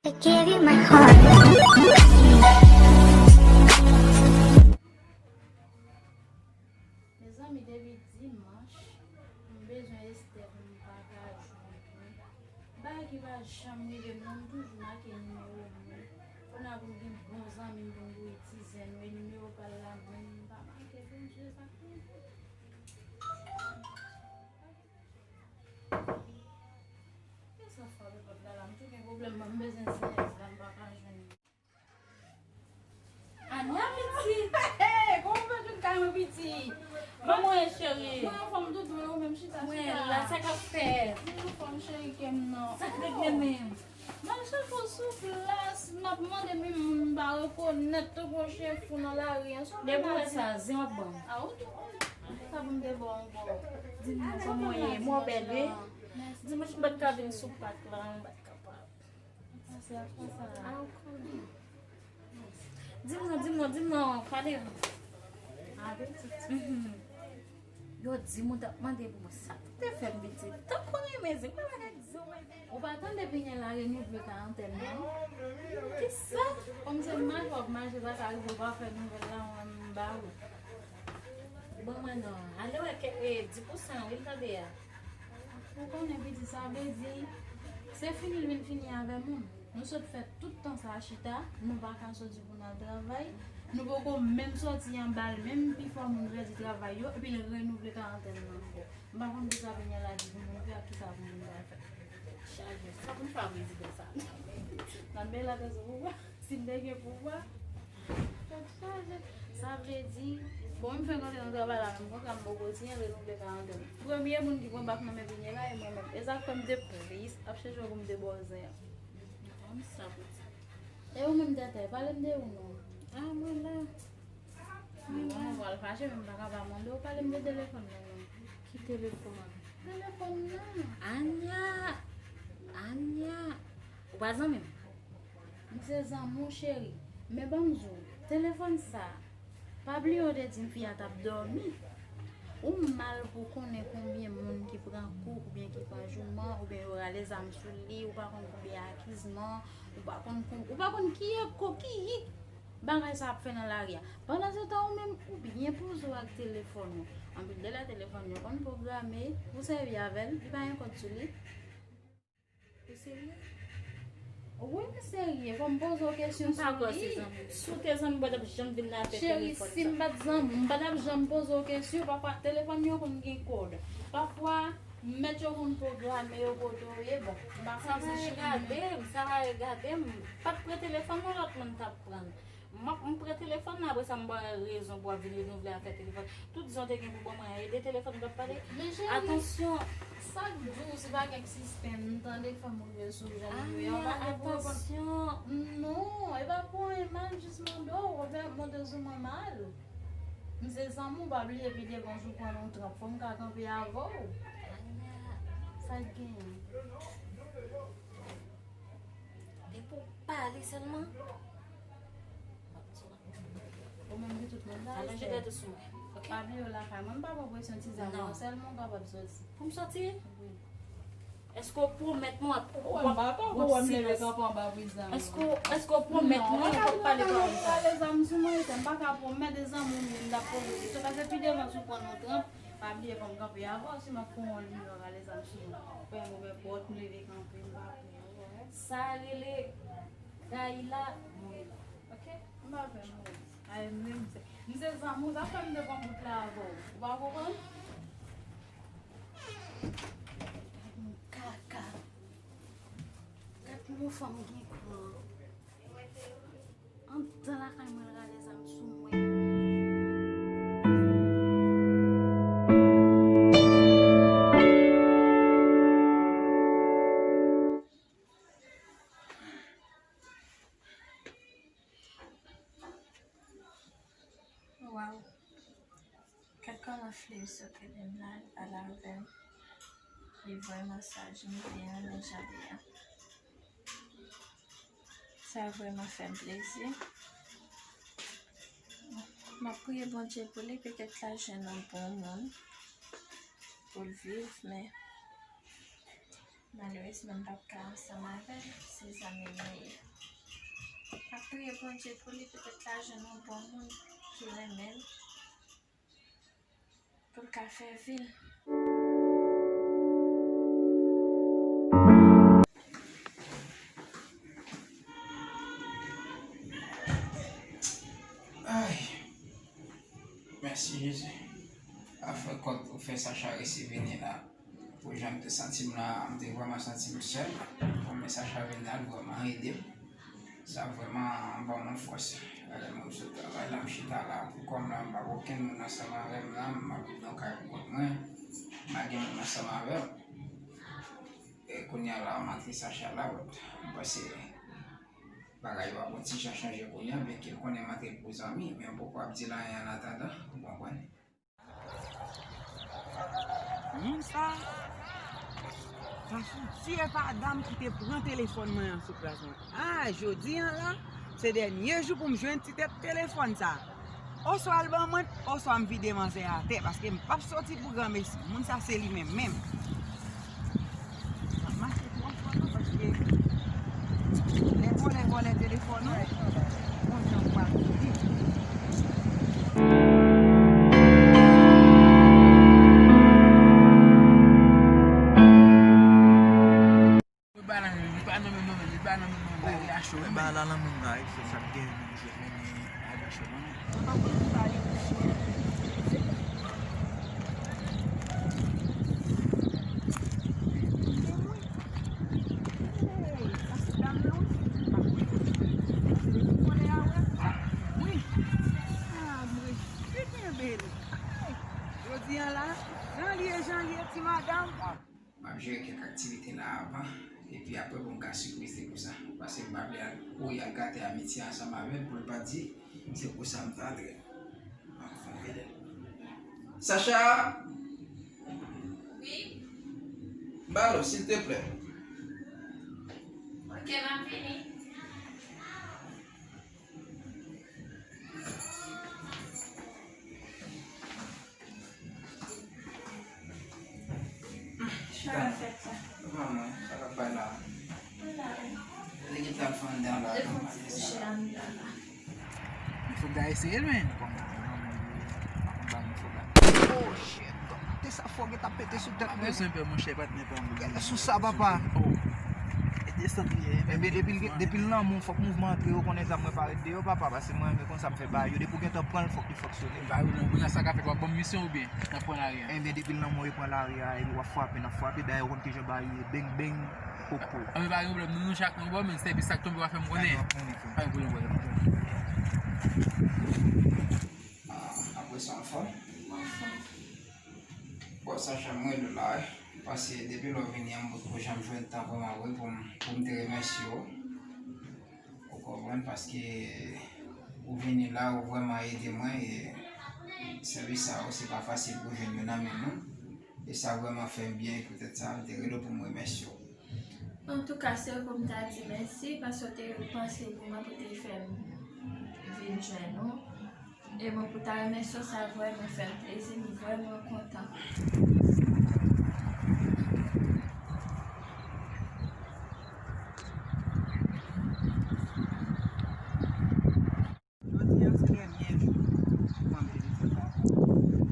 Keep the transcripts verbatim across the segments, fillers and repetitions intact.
I give you my heart. Mezanmi, depi dimanch, m bezwen Esther pou m pa ka jwenn li. Bagay ki pa janm rive m nan, m toujou make nimewo moun. Kounye a pou m gen bon zanmi m pou m voye ti zen, men nimewo pa l la menm, m pa make pou m jwe sa. Kisa fè lòt la la? M tou gen pwoblèm, mwen m bezwen ziyèz la, m pa ka jwenn li. Anya piti. Hey, kòman w fè vin kay mwen piti? Kòman w ye, cheri? Mwen anfòm doudou, e ou menm chita, chita. Mwen la, sa k ap fèt? Mwen anfòm, cheri, kè m nan. Sa k regle menm? M al chache w sou plas, m ap mande menm moun m pa rekonèt, tankou yon chen fou nan lari a. Depi w wè sa, zen w ap ban m. A, ou tou konn. Sa pou m te ba w ankò. Di m non, kòman w ye? Mwen bèl, wi. Dimanch m pa t ka vin sou pak la, m pa t kapab. Pase ak sa. A, ou konnen. Di m non, di m non, di m non, pale. Apetit. Mhm. Yo di m ou t ap mande pou mwen. Sa k te fè m piti? Tankou renmen zen, mwen pa gen zen, mwen. Ou pa tande Pinyèl la renouvle karantèn nan? Kisa? Kòm se mache w ap mache, sa ka rive w pa fè nouvèl la, mwen m ba ou. Bon, mwen non. Ale wè kèk, eh, dis pousan, wi, l tande a. Ou konnen, piti, sa vle di, se fini l vin fini avè moun. Nou sot fè tout tan sa a chita, nou pa ka soti pou n al travay. Nou poko menm soti anba l, menm pifò moun pèdi travay yo, epi l renouvle karantèn nan ankò. M pa konn kisa Pinyèl la di pou moun fè ak kisa pou moun pa fè. Chaje, sa pou n fè a prezidan sa? Nan men la, tèt sou pouvwa. Si m te gen pouvwa, tèt chaje. Sa vle di, bon, m fenk antre nan travay la menm, konsa m poko siyen, renouvle karantèn. Premye moun ki pran bak nan men Pinyèl la, e mwen menm. E sa k fè m te plis ap chèche w pou m te ba w zen an. Kòm sa pou di. E ou menm, Tètè, pale m de ou non. A, mwen la. Mwen la. Mwen pral fache, men m pa ka pa mande w pale m de telefòn nan non. Ki telefòn? Telefòn nan. Anya! Anya! Ou pa zanmi m? M se zanmi w, cheri. Men ban m di w, telefòn sa, pa bliye w te di m fi a t ap dòmi. Ou mal pou konnen konbyen moun ki pran kou, oubyen ki pran jouman, oubyen yo rale zam sou li, ou pa konn konbyen akizman, ou pa konn kon-, ou pa konn ki eko, ki yik bagay sa ap fè nan lari a. Pandan se tan, ou menm, ou byen poze w ak telefòn ou. Anpil de lè, telefòn yo konn pwograme pou sèvi avè l, li pa gen kòd sou li. Ou serye? Wi, m serye. Fò m poze w kesyon sou li. M pa kwè se zanmi. Si w te zanmi, w pa t ap janm vin nan afè telefòn sa. Cheri, si m pa t zanmi w, m pa t ap janm poze w kesyon. Pafwa, telefòn yo konn gen kòd. Pafwa, mèt yo konn pwograme yo kote w ye. Bon, m pa konnen si. Sa va regade m, sa va regade m. Pa t pran telefòn nan, lòt moun t ap pran. M ap, m pran telefòn nan, apre sa m ba w rezon pou w ap vin renouvle afè telefòn. Tout jan w te gen pou ban mwen an, e de telefòn w t ap pale. Men cheri, atansyon. Sa k di w si pa kèk sispenn, m tande fanm rive sou jèn yo, yo pa gen pou reponn. Atansyon. Non, e pa pou anyen, m al jis mande w, ou fè monte sou mwen mal. M se zanmi w, pa bliye pi devan si w pran yon tranp, fò m ka kanpe avè w. Sa k genyen? Depi w pale sèlman. Ou menm ki tout moun la, Esther. Alonje tèt ou sou mwen, oke? Pa bliye w lakay mwen, m pa pran presyon ti zanmi an, sèlman w kapab soti. Pou m soti? Wi. Èske w pwomèt mwen w ap, w ap, w ap silans? Èske w, èske w pwomèt mwen w ap pale pawòl sa? Pale zam sou mwen, Esther, m pa ka pwomèt e zanmi w m ye, m t ap poze w kesyon, paske pi devan si w pran yon tranp, pa bliye fò m kanpe avè w, si m ap pran yon li, w rale zam sou mwen. Fè m ouvè pòt, m leve kanpe, m pa pran. Sa rele Kayla Moela. Oke? M pa fè mouri. Ay, m se, m se zanmi w, sa fè m te pran bout la avè w. Ou pa konprann? Gad yon kaka. Gad yon fanm gen kran. Anndan lakay mwen, l rale zam sou mwen. Waw. Gad kòman Flev sot ede m la, li pale avè m. Li vrèman saj, m byen renmen jan li ye a. Sa vrèman fè m plezi. M ap priye Bondye pou li, petèt l a jwenn yon bon moun pou l viv, men Malerezman, m p ap ka ansanm avè l, se zanmi m li ye. M ap priye Bondye pou li, petèt l a jwenn yon bon moun ki renmen l, pou l ka fè vi l. Ay, mèsi Jezi. Afè kòb ou fè Sacha resi vini la. Pou jan m te santi m la, m te vrèman santi m sèl. Bon, men Sacha vin la, l vrèman ede m. Sa vrèman ban mwen fòs. Lè m sot travay la, m chita la pou kò m la, m pa gen okenn moun ansanm avè m la, m ap viv nan kay pou kont mwen. M pa gen moun ansanm avè m. E kounye a la, m antre Sacha la, m panse bagay yo ap yon ti jan chanje kounye a, byenke l konnen m antre l pou zanmi, men m poko ap di l anyen annatandan, ou konprann? Moun sa, sa se vye madanm ki te pran telefòn mwen an sou plas mwen. A, jodi a la, se dènye jou pou m jwenn ti tèt telefòn sa. Oswa l ban mwen, oswa m vide manzè atè, paske m p ap soti pou granmesi. Moun sa se li menm menm. M ap mache twò fò non, paske lè vòlè vòlè telefòn ou, ou konn jan pou al sou li. Mwen ba nan men, mwen pa nan men mwen menm, mwen ba nan men mwen, mwen ba li a cho, men ba la nan men mwen, se sa k gen, mwen jwèt men ni a gen cho, non. Jodi a la, jan l ye, jan l ye, ti madanm. M ap jere kèk aktivite la avan, epi apre pou m ka sipriz li pou sa. Paske m pa vle al kouri al gate amitye ansanm avè l pou l pa di se pou sa m t antre. Sacha! Wi? Balo, silteplè. Ok, m ap vini. Sa k ap fèt la? Manman, sa k ap bay la? Mwen la, wi. Li gentan fè anndan la. Li fè yon ti kouche anndan la. Mifouga eseye l, men. Kòman? Mwen, mwen, mwen, mwen, mifouga. Oh, shit. Te sa fò gen t ap pete sou tèt mwen. Pa bezwen pè, monchè, patnè pa m. Gade sou sa, papa. Oh. E desann li ye. Enben, depi l, depi l nan men w, fòk mouvman antre, ou konnen zam mwen pa ret deyò, papa, paske mwen renmen konsa m fè bagay yo. Depi w gentan pran l, fòk li fonksyone. Ba wi, non, kounye a sa ka fèt, w ap ban m misyon oubyen n ap pran lari a? Enben, depi l nan men w, e pran lari a, epi w ap frape, n ap frape, dayè, ou konn kijan bagay ye, beng, beng, popo. Anben, pa gen pwoblèm, nou, nou chak nan bò, men sèvis sa k tonbe, w a fè m konnen. Pa gen pwoblèm, frè. Ah, apre sa, anfòm? Anfòm. Bon, Sacha, mwen rele w la, wi. Paske depi lè w vini an, m potko janm jwenn tan vrèman vre pou m, pou m te remèsye w. Ou konprann? Paske ou vini la, ou vrèman ede mwen, e sèvis sa yo, se pa fasil pou jwenn yo nan men nou. E sa vrèman fè m byen, e poutèt sa, m te rele w pou m remèsye w. Antouka, se pou m ta di mèsi, paske w te panse pou mwen, pou te fè m vin jwenn ou. E mwen pou ta remèsye w, sa vrèman fè m plezi, m vrèman kontan. Jodi a se dènye jou pou mwen vle di sa.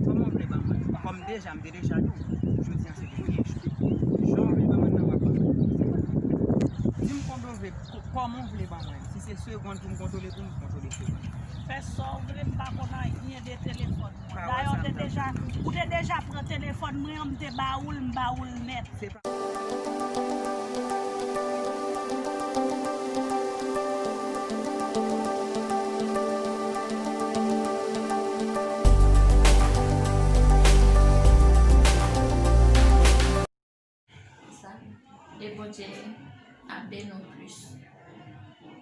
Kòman w vle ban mwen? Kòm deja, m te deja di w, jodi a se dènye jou. Jan w vle ban mwen nan, w ap ban mwen. Di m konbyen w vle, kòman w vle ban mwen. Si se segonn pou m kontwole pou m, kontwole segonn. Fè sa w vle, m pa konn anyen de telefòn mwen. Dayè, w te deja, ou te deja pran telefòn mwen an, m te ba ou l, m ba ou l nèt. Se pa sa. E Bondye ap beni w plis.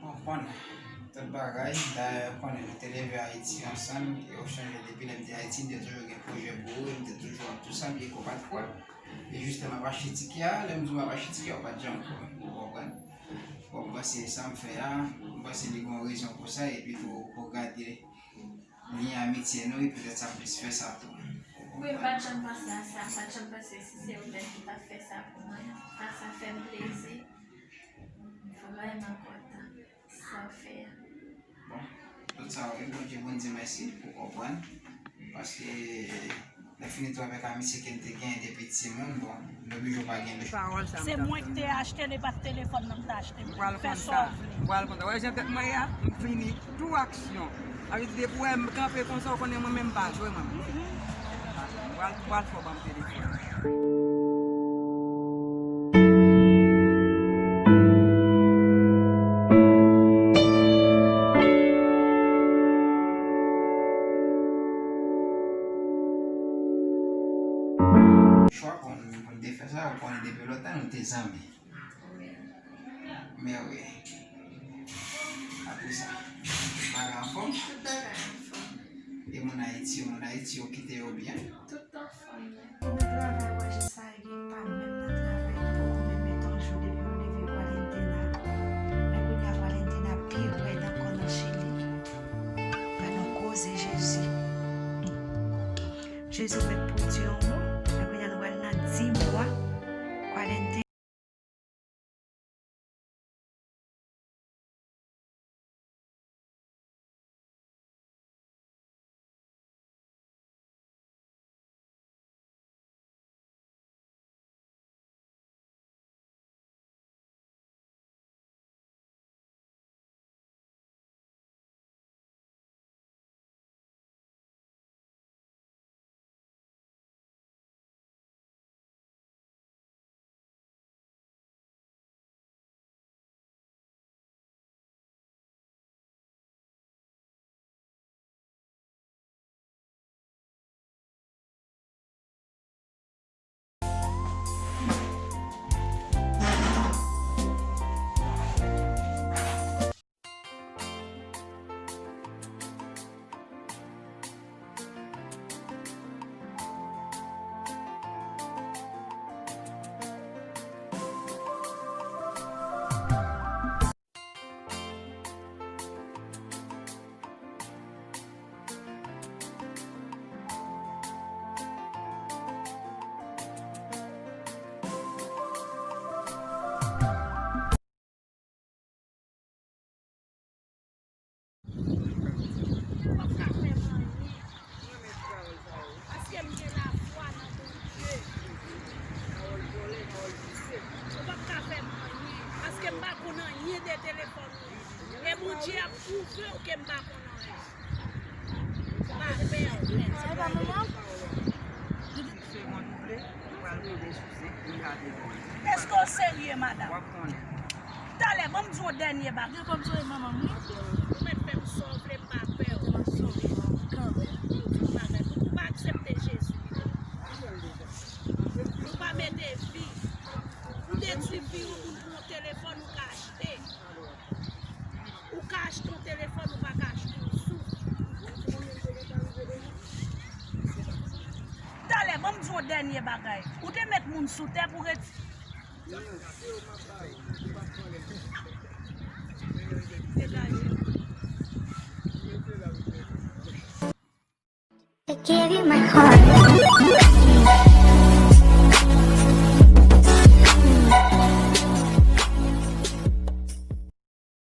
Bon, konn tout bagay, dayè, konnen nou te leve Ayiti ansanm, e ou sonje depi lè m te Ayiti, m te toujou gen pwojè pou ou, e m te toujou ap tou sa, byenke w pa t kwè. E jistèman, m ap achte tikè a, lè m di w m ap achte tikè a, ou pa t janm kwè, ou konprann? Bon, m panse sa m fè a, m panse li gen yon rezon pou sa, epi tou, ou gade lyen amitye nou, e petèt sa m plis fè sa tou. Wi, m pa t janm panse a sa, m pa t janm panse si se ou menm ki t ap fè sa pou mwen. Sa, sa fè m plezi. Vrèman kontan sa w fè a. Bon, tout sa, wi, Bondye, Bondye mèsi pou konprann. Paske lè fini tou avèk amitye ke n te genyen depi timoun, bon, n oblije pa gen le chwa. Se mwen ki te achte, li pa t telefòn nan m te achte. Fè sa w vle. M pral konn sa. Wè jan tèt mwen ye a, m fini tou aksyon. Sa vle di depi w wè m kanpe konsa, w konnen mwen menm m pa jwe mwen menm. M pral, m pral fò ban m telefòn. Chwa pou n, pou n te fè sa, ou konnen depi lontan nou te zanmi. Men wi. Apre sa, tout bagay anfòm? Tout bagay anfòm. E moun Ayiti, moun Ayiti yo kite yo byen? Tout anfòm. Nan travay, wè, jis sa, li pa menm nan travay, li poko menm met yon jou depi m leve Valentina. Men kounye a, Valentina pi rèd ankò nan Chili. Gad yon koze, Jezi. Jezi, ou mèt pou di yon mo. Men kounye a, nou pral nan di mwa Valentina. Ou p ap ka fè m anyen. Paske m gen lafwa nan Bondye. Ou p ap ka fè m anyen. Paske m pa konn anyen de telefòn ou. E Bondye ap pwouve w ke m pa konn anyen. Pa pè, frè. Sa e pa manman? Èske w serye, madanm? W ap konnen. Talè, ban m di w yon dènye bagay. Gen kòm sou manman m, wi. Ou mèt fè m sa w vle, m pa pè w. M ap sove w kanmenm. Ou pa aksepte Jezi. Ou pa mete vi. Ou detwi vi w pou, pou yon telefòn ou ka achte. Ou ka achte yon telefòn, ou pa ka achte yon souf. Talè, ban m di w yon dènye bagay. Ou te met moun sou tè pou reti-, degaje. I give you my heart.